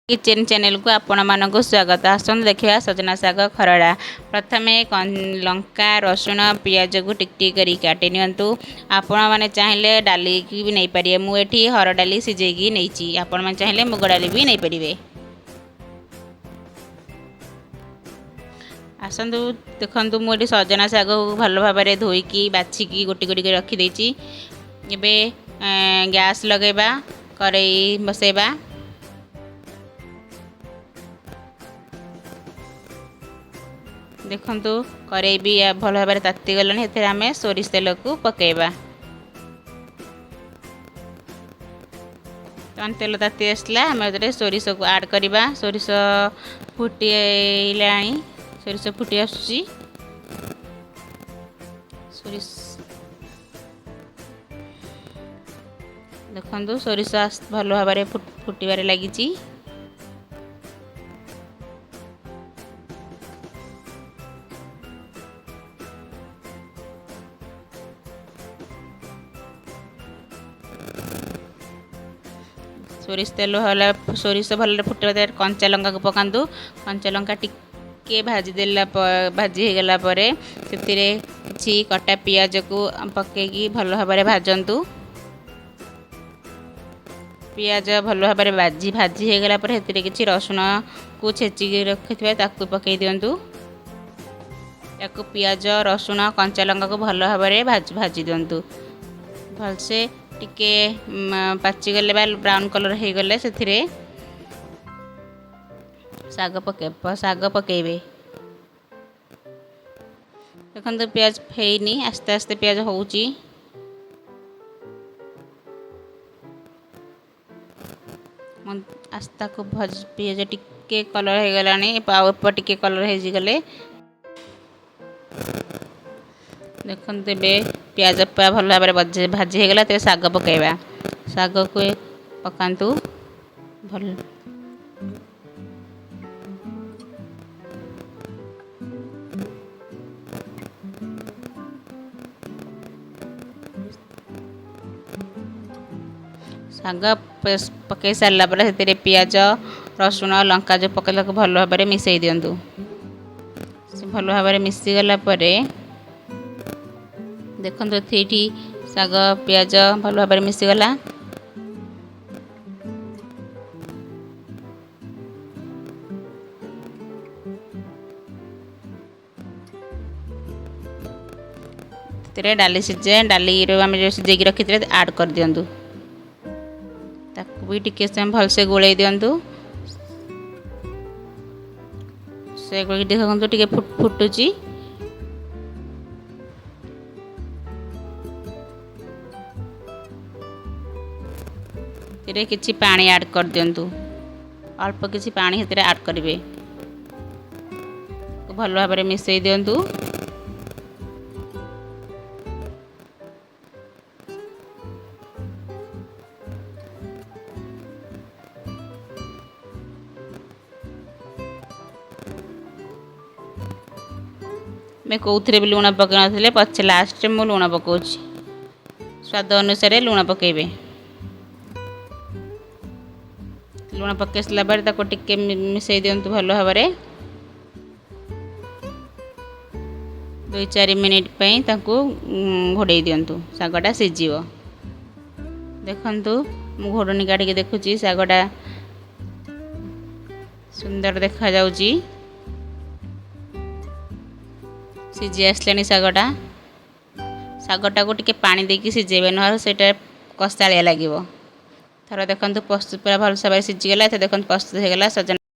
Kitchen ଚ୍ୟାନେଲକୁ ଆପଣମାନଙ୍କୁ ସ୍ୱାଗତ। ଆସନ୍ତୁ ଦେଖିବା ସଜନା ଶାଗ ଖରଡ଼ା। ପ୍ରଥମେ ଲଙ୍କା, ରସୁଣ, ପିଆଜକୁ ଟିକ୍ ଟିକ୍ କରି କାଟି ନିଅନ୍ତୁ। ଆପଣମାନେ ଚାହିଁଲେ ଡାଲିକି ବି ନେଇପାରିବେ। ମୁଁ ଏଠି ହରଡ଼ ଡାଲି ସିଝେଇକି ନେଇଛି। ଆପଣମାନେ ଚାହିଁଲେ ମୁଗ ଡାଲି ବି ନେଇପାରିବେ। ଆସନ୍ତୁ ଦେଖନ୍ତୁ, ମୁଁ ଏଠି ସଜନା ଶାଗକୁ ଭଲ ଭାବରେ ଧୋଇକି ବାଛିକି ଗୋଟି ଗୋଟି କରି ରଖିଦେଇଛି। ଏବେ ଗ୍ୟାସ୍ ଲଗାଇବା, କରେଇ ବସେଇବା। ଦେଖନ୍ତୁ, କରେଇ ବି ଭଲ ଭାବରେ ତାତିଗଲାଣି। ଏଥିରେ ଆମେ ସୋରିଷ ତେଲକୁ ପକାଇବା। ବର୍ତ୍ତମାନ ତେଲ ତାତି ଆସିଲା, ଆମେ ଏଥିରେ ସୋରିଷକୁ ଆଡ଼୍ କରିବା। ସୋରିଷ ଫୁଟିଲାଣି, ସୋରିଷ ଫୁଟି ଆସୁଛି। ସୋରିଷ ଦେଖନ୍ତୁ, ସୋରିଷ ଭଲ ଭାବରେ ଫୁଟିବାରେ ଲାଗିଛି। ସୋରିଷ ତେଲ ହେଲା, ସୋରିଷ ଭଲରେ ଫୁଟିବା, କଞ୍ଚା ଲଙ୍କାକୁ ପକାନ୍ତୁ। କଞ୍ଚା ଲଙ୍କା ଟିକେ ଭାଜିଦେଲା, ଭାଜି ହେଇଗଲା ପରେ ସେଥିରେ କିଛି କଟା ପିଆଜକୁ ପକାଇକି ଭଲ ଭାବରେ ଭାଜନ୍ତୁ। ପିଆଜ ଭଲ ଭାବରେ ଭାଜି ହେଇଗଲା ପରେ ସେଥିରେ କିଛି ରସୁଣକୁ ଛେଚିକି ରଖିଥିବା ତାକୁ ପକାଇ ଦିଅନ୍ତୁ। ତାକୁ ପିଆଜ, ରସୁଣ, କଞ୍ଚା ଲଙ୍କାକୁ ଭଲ ଭାବରେ ଭାଜି ଦିଅନ୍ତୁ। ଭଲସେ ଟିକେ ପାଚିଗଲେ ବା ବ୍ରାଉନ୍ କଲର୍ ହେଇଗଲେ ସେଥିରେ ଶାଗ ପକାଇବେ। ଦେଖନ୍ତୁ, ପିଆଜ ହେଇନି, ଆସ୍ତେ ଆସ୍ତେ ପିଆଜ ହେଉଛି। ତାକୁ ପିଆଜ ଟିକେ କଲର୍ ହେଇଗଲାଣି, ଆଉ ଅଳ୍ପ ଟିକେ କଲର୍ ହେଇଗଲେ। ଦେଖନ୍ତୁ, ଏବେ ପିଆଜ ପୁରା ଭଲ ଭାବରେ ଭାଜି ହେଇଗଲା। ତେବେ ଶାଗ ପକାଇବା। ଶାଗକୁ ପକାନ୍ତୁ ଭଲ। ଶାଗ ପକାଇ ସାରିଲା ପରେ ସେଥିରେ ପିଆଜ, ରସୁଣ, ଲଙ୍କା ଯେଉଁ ପକାଇଲେ ତାକୁ ଭଲ ଭାବରେ ମିଶାଇ ଦିଅନ୍ତୁ। ସେ ଭଲ ଭାବରେ ମିଶିଗଲା ପରେ ଦେଖନ୍ତୁ, ଏଠି ଶାଗ ପିଆଜ ଭଲ ଭାବରେ ମିଶିଗଲା। ସେଥିରେ ଡାଲି ସିଝେ ଡାଲିରୁ ଆମେ ଯେଉଁ ସିଝେଇକି ରଖିଥିଲେ ଆଡ଼୍ କରିଦିଅନ୍ତୁ। ତାକୁ ବି ଟିକେ ସମୟ ଭଲସେ ଗୋଳେଇ ଦିଅନ୍ତୁ। ସେ ଗୋଳେଇକି ଦେଖନ୍ତୁ, ଟିକେ ଫୁଟୁଛି। ସେଥିରେ କିଛି ପାଣି ଆଡ଼୍ କରିଦିଅନ୍ତୁ। ଅଳ୍ପ କିଛି ପାଣି ସେଥିରେ ଆଡ଼୍ କରିବେ। ଭଲ ଭାବରେ ମିଶାଇ ଦିଅନ୍ତୁ। ଆମେ କେଉଁଥିରେ ବି ଲୁଣ ପକାଇ ନଥିଲେ, ପଛେ ଲାଷ୍ଟରେ ମୁଁ ଲୁଣ ପକାଉଛି। ସ୍ୱାଦ ଅନୁସାରେ ଲୁଣ ପକାଇବେ। ଲୁଣ ପକାଇ ସାରିଲା ପରେ ତାକୁ ଟିକେ ମିଶାଇ ଦିଅନ୍ତୁ ଭଲ ଭାବରେ। 2-4 ମିନିଟ୍ ପାଇଁ ତାକୁ ଘୋଡ଼େଇ ଦିଅନ୍ତୁ, ଶାଗଟା ସିଝିବ। ଦେଖନ୍ତୁ, ମୁଁ ଘୋଡ଼ଣୀ କାଢ଼ିକି ଦେଖୁଛି, ଶାଗଟା ସୁନ୍ଦର ଦେଖାଯାଉଛି। ସିଝି ଆସିଲାଣି ଶାଗଟା। ଶାଗଟାକୁ ଟିକେ ପାଣି ଦେଇକି ସିଝେଇବେ, ନହେଲେ ସେଇଟା କଷାଳିଆ ଲାଗିବ। ଥରେ ଦେଖନ୍ତୁ, ପ୍ରସ୍ତୁତ ପୁରା ଭଲ ଭାବରେ ସିଝିଗଲା। ଏଥର ଦେଖନ୍ତୁ, ପ୍ରସ୍ତୁତ ହେଇଗଲା ସଜନା